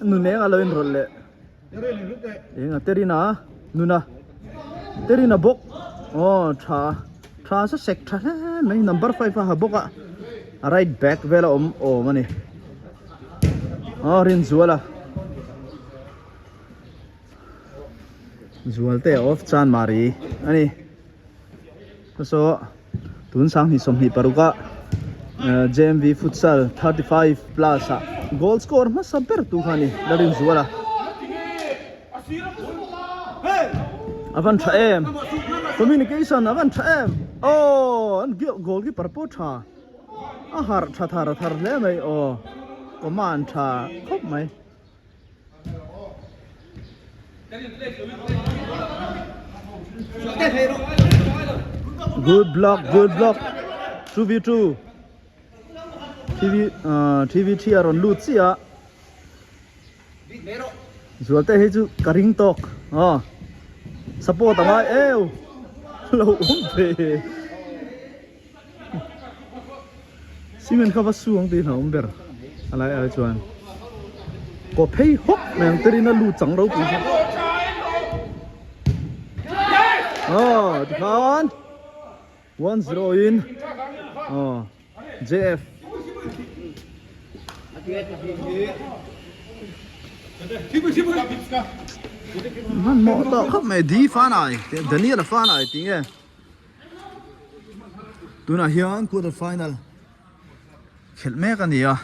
Nuneng a lo inrawlh leh. Eng a Terina Nuna Terina bawk aw tha tha sa sek tha hle mai number 5 a ha bawk a a right back vel a awm awm a ni aw Rinzuala Zualte of Chanmari a ni. Saw tun 20 26 ah JMV Futsal 35 plus ah goal score hmasa ber tu kha a ni Lalrinzuala a van tha em communication a van tha em aw an goal keeper pawh tha a harh tha thar thar hle mai aw command tha khawp mai. Good block, good block. 2v2. TV uh, TV3 a rawn lut chiah. Zualte hei chu ka ring tawk. Ah. Support a ngai eu. Lo awm ve. Cement kha va su ang tih hlauhawm ber a lai ai chuan kaw phei hawk mai ang terin a lut chang ropui kha aw tikhan 1-0 in aw JF hmanhmawh tawh khawp mai D Fanai Daniel a Fanai tih nge. Tunah hian quarter final khelh mek a ni a.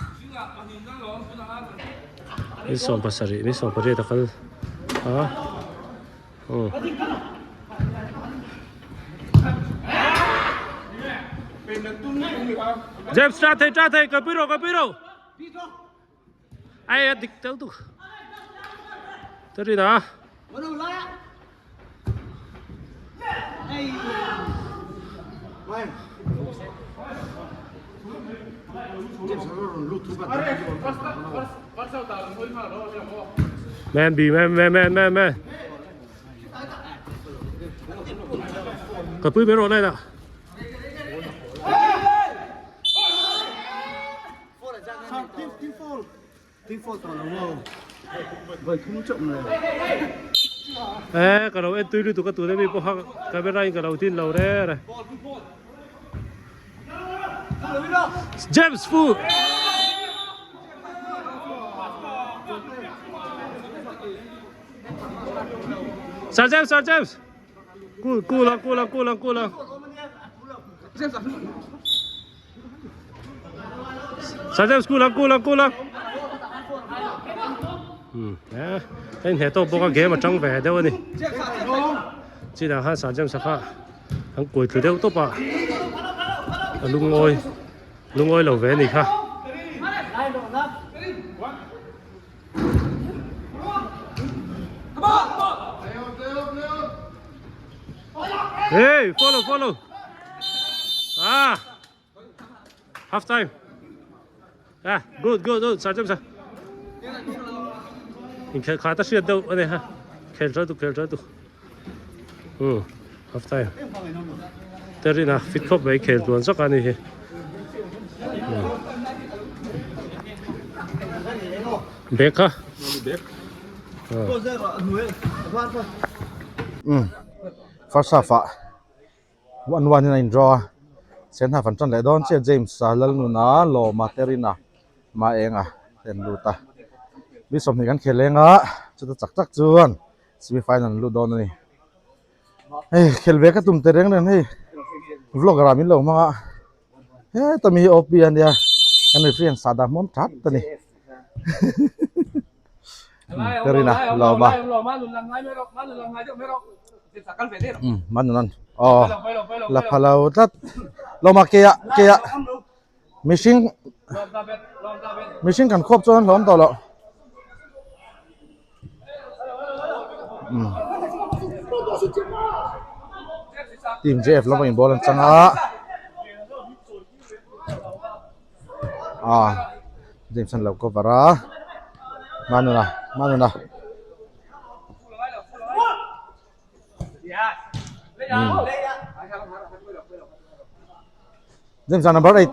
Ni 17 ni 18 a kal a aw. James tra thei tra thei kalpui rawh kalpui rawh. Ai a dik tel tuk. Terina. Man bi man man man man man. Ka pui mai rawh lai dah. E ka lo en tui lutuk a tuna mi pawh kha camera in ka lo tin lo reng a James Fu Sir James Sir James Cool cool cool cool cool Sir School ang cool ang cool ang Hmm eh hei hne tawk bawk a game atang ve deuh a ni chinah khan Sir James a kha an kuai thlu deuh tawp a a lungawi lungawi lo ve a ni kha. Hey, follow, follow. Ah, half time. Ah, good, good, good. Sir James. In khel kha ta hriat deuh ani ha. Khel tha tu, khel tha tu. Hmm, half time. Terina fit khawp mai khel tuan zawk ani hi. Hmm. Bek kha. Bek. Hmm. First half ah 1-1 in a in draw a. Second half an tan leh dawn chiah James a Lalnuna Lawma Terina Maenga te an lut a. Mi 20 kan khel leng a chuta chak tak chuan semi final an lut dawn a ni. Hei khel ve ka tum te reng reng hei vlogger ah min lo hmang a heta mi hi OP a nia kan referee an sah dah hmuam that a ni. Terina Lawma Manunan aw la pha lo tlat Lawma ke ah ke ah mihring mihring kan khuap chuan an hlawm tawh loh. Team JF lama in ball an chang a ah James an lo cover a Manuna Manuna James number 8.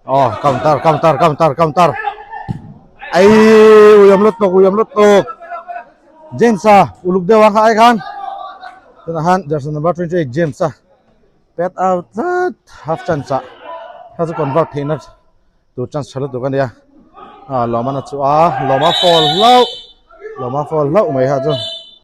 Aw counter counter counter counter ai uiam lutuk uiam lutuk James a uluk deuh ang kha ai khan tunah khan jersey number 28 James a pet out tlat half chance ah kha chu convert theihna tur chance tha lutuk a nia ah lawmana chu a lawma fall hlauh lawma fall hlauh mai kha chu.